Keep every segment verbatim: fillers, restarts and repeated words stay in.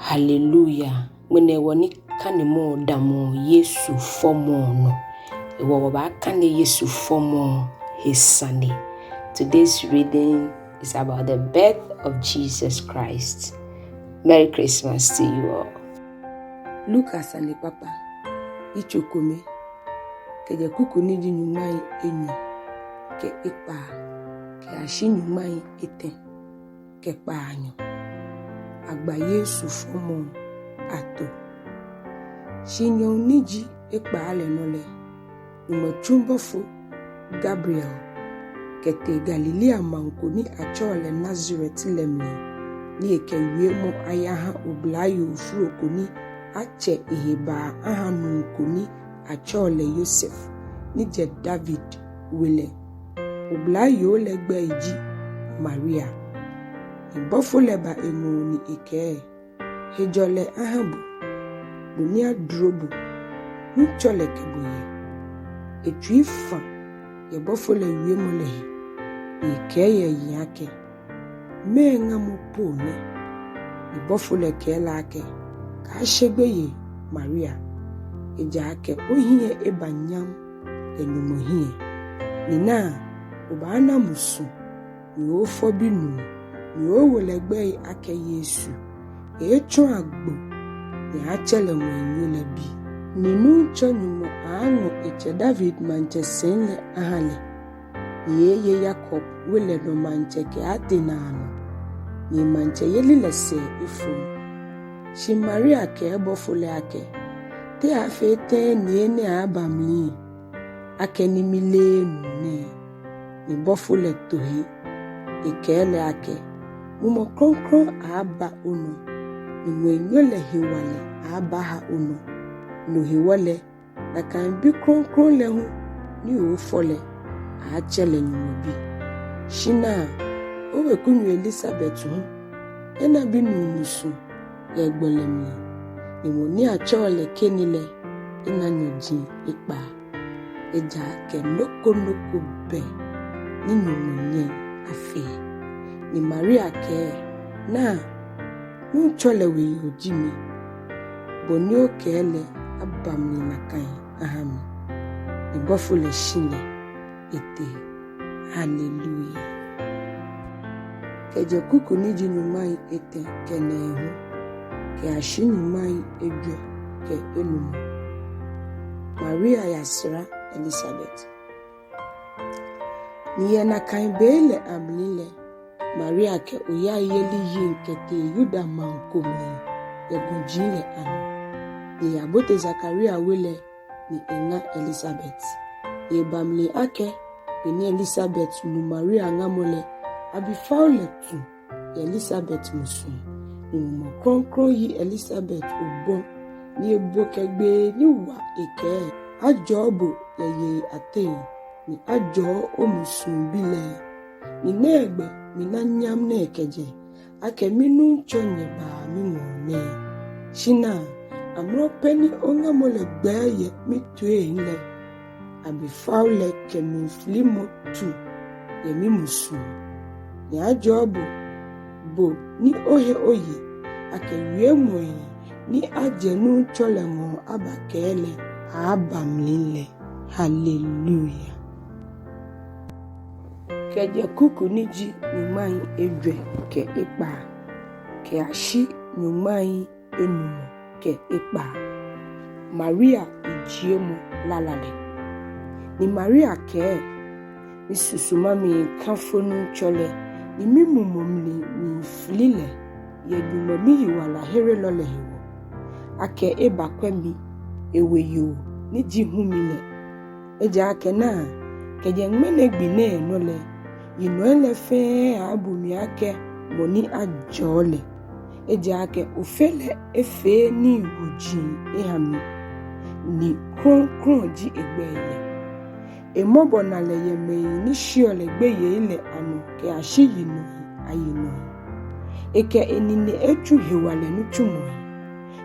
Hallelujah. Ŋmɛnɛ wɔnikanemɔ damɔ Yesu fɔmɔ nɔ. Hewɔ wɔbaakane Yesu fɔmɔ he sane. Today's reading is about the birth of Jesus Christ. Merry Christmas to you all. Luka Sanekpakpa, yitso kome, kɛjɛ kuku ni ji nyɔŋmai enyɔ kɛ ekpaa kɛyashi nyɔŋmai etɛ kɛ kpaanyɔ. Agba Yesu fɔmɔ ato. Shi nyɔɔŋ ni ji ekpaa lɛ nɔ lɛ, Nyɔŋmɔ tsu bɔfo Gabriel kɛtee Galilea maŋ ko ni atsɛɔ lɛ Nazaret lɛ mli, ni ekɛ wiemɔ ayaha oblayoo foro ko ni atsɛ ehe baa aha nuu ko ni atsɛɔ lɛ Yosef, ni jɛ David we lɛ. Oblayoo lɛ gbɛi ji Maria. Ni bɔfo lɛ ba eŋɔɔ ni ekɛɛ: Hejɔlɛ aha bo, bo ni aduro bo, Nuŋtsɔ lɛ kɛ bo yɛ. Etsui fã yɛ bɔfo lɛ wiemɔ lɛ he, ni ekɛɛ yɛ eyiŋ akɛ: Mɛɛ ŋamɔ po nɛ? Ni bɔfo lɛ kɛɛ lɛ akɛ: Kaashe gbeyei, Maria, ejaakɛ ohiɛ eba nyam yɛ Nyɔŋmɔ hiɛ. Ni naa, obaana musu, ni oofɔ binuu, ni oowo lɛ gbɛi akɛ Yesu. Eeetsɔ agbo, ni aaatsɛ lɛ Ŋwɛinyo lɛ bi. Ni Nuŋtsɔ Nyɔŋmɔ aaaŋɔ etsɛ David maŋtsɛsɛi lɛ aha lɛ, ni eeeye Yakob we lɛ nɔ maŋtsɛ kɛaatee naanɔ, ni emaŋtsɛyeli lɛ sɛɛ efom. Shi Maria kɛɛ bɔfo lɛ akɛ: Te aaafee tɛŋŋ ni enɛ aaaba mli, akɛni mileee nuu nɛɛ? Ni bɔfo lɛ to he, ekɛɛ lɛ akɛ: Mumɔ Krɔŋkrɔŋ aaaba onɔ, ni Ŋwɛinyo lɛ hewalɛ aaabaha onɔ. No hewɔ lɛ, nakai Bi Krɔŋkrɔŋ lɛ hu ni oofɔ lɛ, aaatsɛ lɛ Nyɔŋmɔ Bi. Shi naa, owekunyo Elisabet hu, ena binuu musu yɛ gbɔ lɛ mli, ni mɔ ni atsɛɔ lɛ keni lɛ, ena nyɔji ekpaa. Ejaakɛ nɔ ko nɔ ko bɛ ni Nyɔŋmɔ nyɛŋ afee. Ni Maria kɛɛ: Naa, Nuŋtsɔ lɛ weyoo ji mi, bɔ ni okɛɛ lɛ aba mli nakai aha mi. Ni bɔfo lɛ shi lɛ etee. Hallelujah. Kɛjɛ kuku ni ji nyɔŋmai etɛ kɛ nɛɛhu kɛyashi nyɔŋmai ejwɛ kɛ enumɔ. Maria yasra Elisabet. Ni yɛ nakai be lɛ amli lɛ, Maria kɛ oyaiyeli yiŋ kɛtee Yuda maŋ ko mli yɛ gɔji lɛ anɔ. Ni eyabote Zakaria we lɛ, ni eŋa Elisabet. Ni eba mli akɛ, be ni Elisabet nu Maria ŋamɔ lɛ, abifao lɛ tu yɛ Elisabet musuŋ. Ni Mumɔ Krɔŋkrɔŋ yi Elisabet obɔ, ni ebo kɛ gbee ni wa ekɛɛ: Ajɔɔ bo yɛ yei ateŋ, ni ajɔɔ omusuŋbi lɛ. Ni nɛgbɛ mina nyam nɛɛ kɛjɛ, akɛ mi-Nuŋtsɔ nyɛbaa miŋɔɔ nɛɛ? Shi naa, amrɔ pɛ ni oŋamɔ lɛ gbɛɛ yɛ mitoiiaŋ lɛ, abifao lɛ kɛ miifilimɔ tu yɛ mimusuŋ. Ni ajɔɔ bo, bo ni ohe oye, akɛ wiemɔi ni ajɛ Nuŋtsɔ lɛ ŋɔɔ abakɛɛ lɛ aaaba mli lɛ. Hallelujah. Kɛjɛ kuku ni ji nyɔŋmai ejwɛ kɛ ekpaa kɛyashi nyɔŋmai enumɔ kɛ ekpaa. Maria yijiemɔ lala lɛ. Ni Maria kɛɛ: Misusuma miikafo Nuŋtsɔ lɛ, ni mimumɔ mli miifili lɛ yɛ Nyɔŋmɔ miyiwalaherelɔ lɛ hewɔ, akɛ ebakwɛ mi, eweyoo ni ji hu mi lɛ. Ejaakɛ naa, kɛjɛ ŋmɛnɛ gbi nɛɛ nɔ lɛ, yinɔi lɛ fɛɛ aaabu mi akɛ mɔ ni ajɔɔ lɛ. Ejaakɛ Ofe lɛ efee nii wuji eha mi, ni krɔŋkrɔŋ ji egbɛi lɛ. Emɔbɔnalɛ yɛ mɛi ni sheɔ lɛ gbeyei lɛ anɔ kɛyashi yinɔi ayinɔi. Ekɛ enine etsu hewalɛ nitsumɔi.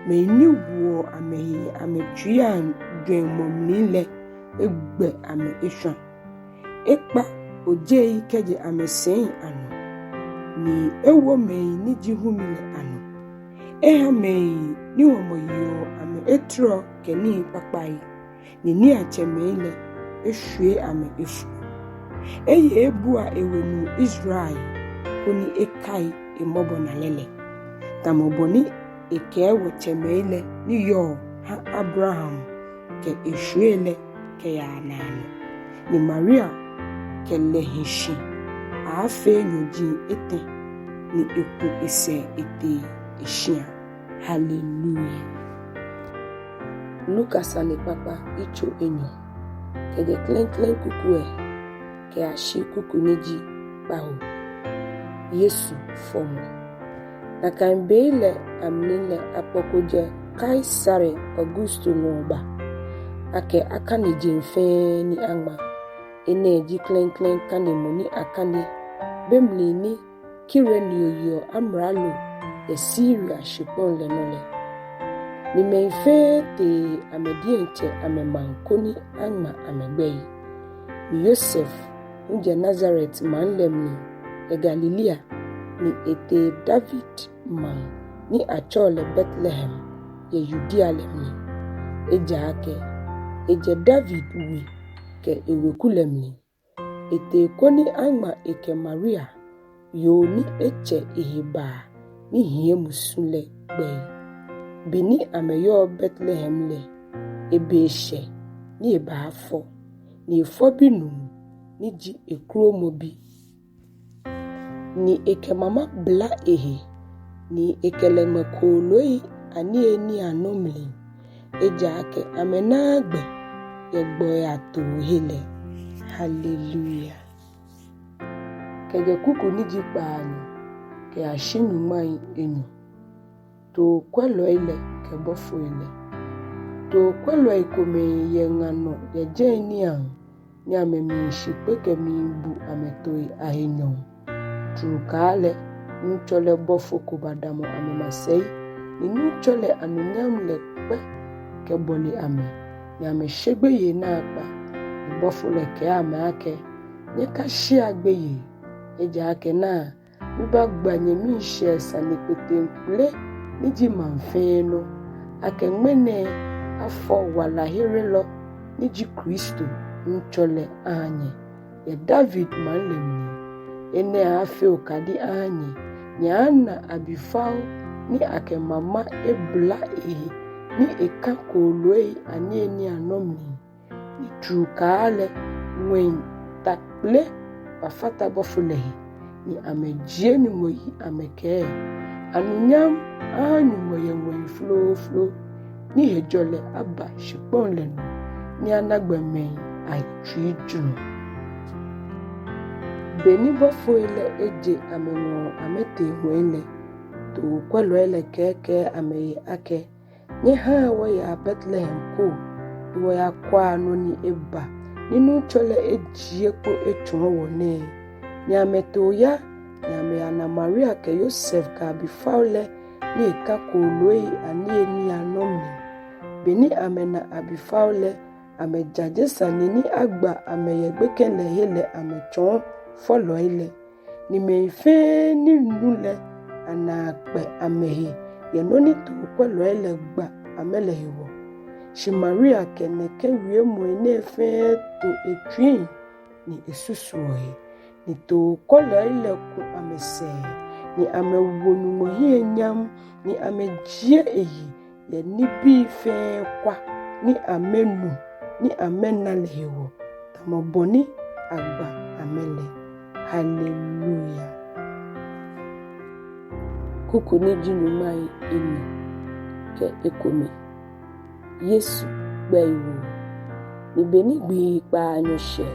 Mɛi ni woɔ amɛhe amɛtsuiiaŋ jwɛŋmɔ mli lɛ, egbɛ amɛ eshwa. Ekpa ojei kɛjɛ amɛsɛi anɔ, ni ewo mɛi ni ji hu mi lɛ anɔ. Eha mɛi ni hɔmɔ yeɔ amɛ etɔrɔ kɛ nii kpakpai, ni niiatsɛmɛi lɛ eshwie amɛ efolo. Eye ebua ewe nuu Israel, koni ekai emɔbɔnalɛ lɛ, tamɔ bɔ ni ekɛɛ wɔtsɛmɛi lɛ ni yɔɔ ha Abraham kɛ eshwiei lɛ kɛyaa naanɔ. Ni Maria kɛ lɛ hi shi aaafee nyɔji etɛ, ni eku esɛɛ etee eshia. Hallelujah. Luka sanekpakpa yitso enyɔ, kɛjɛ klɛŋklɛŋ kuku lɛ kɛyashi kuku ni ji kpawo. Yesu fɔmɔ. Nakai bei lɛ amli lɛ akpɔ ko jɛ Kaisare Augusto ŋɔɔ ba, akɛ akane jeŋ fɛɛ ni aŋma. Enɛ ji klɛŋklɛŋ kanemɔ ni akane be mli ni Kirenio yeɔ amralo yɛ Siria shikpɔŋ lɛ nɔ lɛ. Ni mɛi fɛɛ tee amɛ diɛŋtsɛ amɛmaŋ koni aŋma amɛgbɛi. Ni Yosef hu jɛ Nazaret maŋ lɛ mli yɛ Galilea, ni etee David maŋ ni atsɛɔ lɛ Betlehem yɛ Yudea lɛ mli. Ejaakɛ ejɛ David we kɛ eweku lɛ mli. Etee koni aŋma ekɛ Maria, yoo ni etsɛ ehe baa ni hiɛ musu lɛ, gbɛi. Be ni amɛyɔɔ Betlehem lɛ, ebe eshɛ ni ebaafɔ, ni efɔ binuu ni ji ekromɔbi. Ni ekɛ mama bla ehe, ni ekɛ lɛ ŋmɛ kooloi aniyenii anɔ mli, ejaakɛ amɛnaaa gbɛ yɛ gbɔi atoohe lɛ. Hallelujah. Kɛjɛ kuku ni ji kpaanyɔ kɛyashi nyɔŋmai enyɔ. Tookwɛlɔi lɛ kɛ bɔfoi lɛ. Tookwɛlɔi komɛi yɛ ŋa nɔ yɛ jɛi niiaŋ, ni amɛmiishi kpee kɛmiibu amɛtooi ahe nyɔɔŋ. Trukaa lɛ, Nuŋtsɔ lɛ bɔfo ko badamɔ amɛmasɛi, ni Nuŋtsɔ lɛ anunyam lɛ kpɛ kɛbɔle amɛ, ni amɛshe gbeyei naakpa. Ni bɔfo lɛ kɛɛ amɛ akɛ, nyɛkashea gbeyei, ejaakɛ naa, mibaagba nyɛmiishɛɛ sane kpeteŋkpele ni ji maŋ fɛɛ nɔ, akɛ ŋmɛnɛ afɔ walaherelɔ ni ji Kristo, Nuŋtsɔ lɛ, aha nyɛ yɛ David maŋ lɛ mli. Enɛ aaafee okadi aha nyɛ, nyɛaana abifao ni akɛ mama ebla ehe ni eka kooloi aniyenii anɔ mli. Ni trukaa lɛ, ŋwɛi ta kpele bafata bɔfo lɛ he, ni amɛjie Nyɔŋmɔ yi amɛkɛɛ, anunyam aha Nyɔŋmɔ yɛ ŋwɛi flooflo, ni hejɔlɛ aba shikpɔŋ lɛ nɔ, ni ana gbɔmɛi ahetsuijurɔ. Be ni bɔfoi lɛ eje amɛŋɔɔ amɛtee ŋwɛi lɛ, tookwɛlɔi lɛ kɛɛkɛɛ amɛhe akɛ, nyɛhaa wɔyaa Betlehem koo ni wɔyakwɛa nɔ ni eba ni Nuŋtsɔ lɛ ejie kpo etsɔɔ wɔ nɛɛ. Ni amɛtee oya, ni amɛyana Maria kɛ Yosef kɛ abifao lɛ ni eka kooloi aniyenii anɔ mli. Be ni amɛna abifao lɛ, amɛjaje sane ni agba amɛ yɛ gbekɛ lɛ he lɛ amɛtsɔɔ fɔlɔi lɛ. Ni mɛi fɛɛ ni nu lɛ anaa kpɛ amɛhe yɛ nɔ ni tookwɛlɔi lɛ gba amɛ lɛ hewɔ. Shi Maria kɛ nɛkɛ wiemɔi nɛɛ fɛɛ to etsuiŋ ni esusuɔ he. Ni tookwɛlɔi lɛ ku amɛsɛɛ, ni amɛwo Nyɔŋmɔ hiɛ nyam, ni amɛjie eyi yɛ nibii fɛɛ kwa ni amɛnu ni amɛna lɛ hewɔ, tamɔ bɔ ni agba amɛ lɛ. Hallelujah. Kuku ni ji nyɔŋmai enyɔ kɛ ekome. Yesu gbɛiwoo. Ni be ni gbii kpaanyɔ shɛ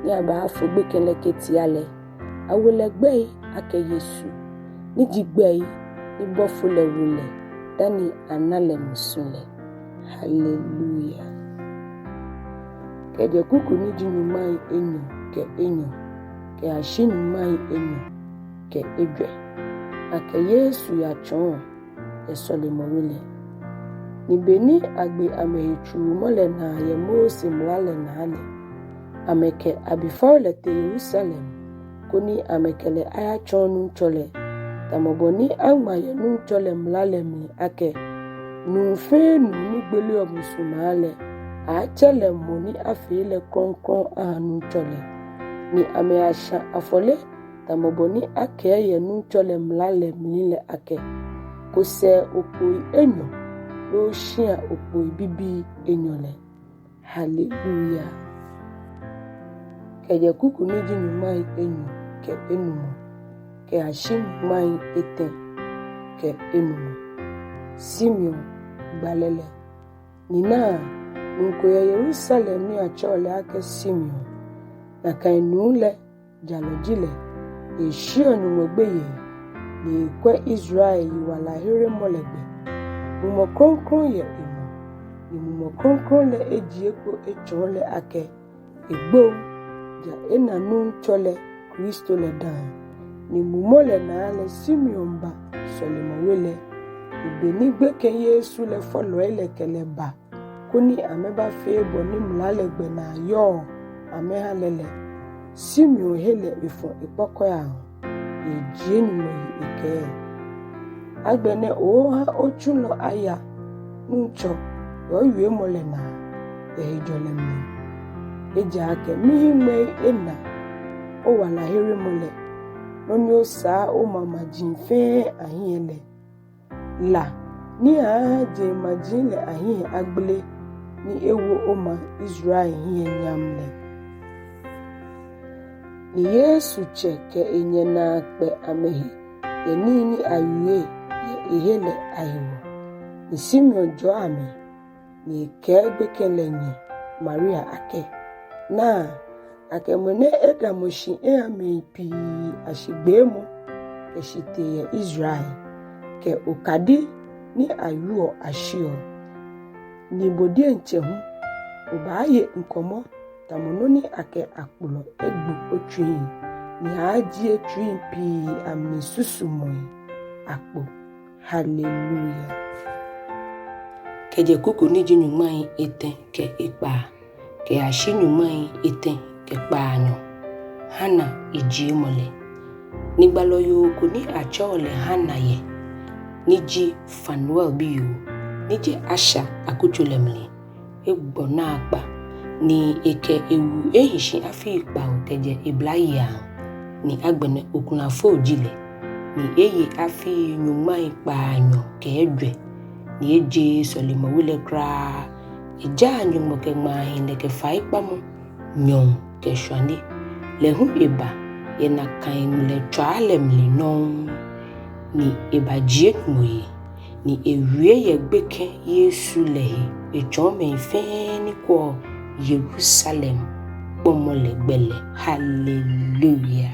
ni abaafo gbekɛ lɛ ketia lɛ, awo lɛ gbɛi akɛ Yesu, ni ji gbɛi ni bɔfo lɛ wo lɛ dani ana lɛ musu lɛ. Hallelujah. Kɛjɛ kuku ni ji nyɔŋmai enyɔ kɛ enyɔ kɛyashi nyɔŋmai enyɔ kɛ ejwɛ. Akɛ Yesu yatsɔɔ yɛ sɔlemɔwe lɛ. Ni be ni agbe amɛhe tsuumɔ lɛ naa yɛ Mose mla lɛ naa lɛ, amɛkɛ abifao lɛ tee Yerusalem, koni amɛkɛ lɛ ayatsɔɔ Nuŋtsɔ lɛ, tamɔ bɔ ni aŋma yɛ Nuŋtsɔ lɛ mla lɛ mli akɛ, nuu fɛɛ nuu ni gbeleɔ musu naa lɛ, aaatsɛ lɛ mɔ ni afee lɛ krɔŋkrɔŋ aha Nuŋtsɔ lɛ. Ni amɛyasha afɔle tamɔ bɔ ni akɛɛ yɛ Nuŋtsɔ lɛ mla lɛ mli lɛ akɛ, kosɛɛ okpoi enyɔ loo shia okpoi bibii enyɔ lɛ. Haleluya. Kɛjɛ kuku ni ji nyɔŋmai enyɔ kɛ enumɔ kɛyashi nyɔŋmai etɛ kɛ enumɔ. Simeon gbalɛ lɛ. Ni naa, nuu ko yɛ Yerusalem ni atsɛɔ lɛ akɛ Simeon. Nakai nuu lɛ, jalɔ ji lɛ, ni esheɔ Nyɔŋmɔ gbeyei, ni ekwɛ Israel yiwalaheremɔ lɛ gbɛ. Mumɔ Krɔŋkrɔŋ yɛ enɔ, ni Mumɔ Krɔŋkrɔŋ lɛ ejie kpo etsɔɔ lɛ akɛ, egboŋ, ja ena Nuŋtsɔ lɛ Kristo lɛ daaŋ. Ni mumɔ lɛ naa lɛ Simeon ba sɔlemɔwe lɛ, ni be ni gbekɛ Yesu lɛ fɔlɔi lɛ kɛ lɛ ba koni amɛbafee bɔ ni mla lɛ gbɛnaa yɔɔ amɛha lɛ lɛ, Simeon he lɛ efɔ ekpɔkɔiaŋ, ni ejie Nyɔŋmɔ yi ekɛɛ, agbɛnɛ oha otsulɔ aya, Nuŋtsɔ, yɛ owiemɔ lɛ naa, yɛ hejɔlɛ mli. Ejaakɛ mihiŋmɛi ena owalaheremɔ lɛ, nɔ ni osaa omaŋ maji fɛɛ ahiɛ lɛ, la ni aaaha jeŋmaji lɛ ahiɛ agbele ni ewo omaŋ Israel hiɛ nyam lɛ. Ni Yesu tsɛ kɛ enyɛ naa kpɛ amɛhe yɛ nii ni awie yɛ ehe lɛ ahewɔ. Ni Simeon jɔɔ amɛ, ni ekɛɛ gbekɛ lɛ nyɛ Maria akɛ, naa, akɛ ŋmɛnɛ edamɔ shi eha mɛi pii ashigbeemɔ kɛ shitee yɛ Israel, kɛ okadi ni awieɔ ashiɔ. Ni bo diɛŋtsɛ hu, obaaye ŋkɔmɔ tamɔ nɔ ni akɛ akplɔ egbo otsuiŋ, ni aaajie tsui pii amli susumɔi akpo. Haleluya. Kɛjɛ kuku ni ji nyɔŋmai etɛ kɛ ekpaa kɛyashi nyɔŋmai etɛ kɛ kpaanyɔ. Hana yijiemɔ lɛ. Ni gbalɔ yoo ko ni atsɛɔ lɛ Hana yɛ, ni ji Fanuel biyoo, ni jɛ Asher akutso lɛ mli, egbɔ naakpa, ni ekɛ ewu ehi shi afii kpawo kɛjɛ eblayeiaŋ, ni agbɛnɛ okulafo ji lɛ, ni eye afii nyɔŋmai kpaanyɔ kɛ ejwɛ, ni ejeee sɔlemɔwe lɛ kwraa. Ejaa Nyɔŋmɔ kɛ ŋmaahiɛ kɛ faikpamɔ, nyɔɔŋ kɛ shwane. Lɛ hu eba yɛ nakai ŋmlɛtswaa lɛ mli nɔŋŋ, ni ebajie Nyɔŋmɔ yi, ni ewie yɛ gbekɛ Yesu lɛ he etsɔɔ mɛi fɛɛ ni kwɛɔ Yerusalem gbɔmɔ lɛ gbɛ lɛ. Haleluya.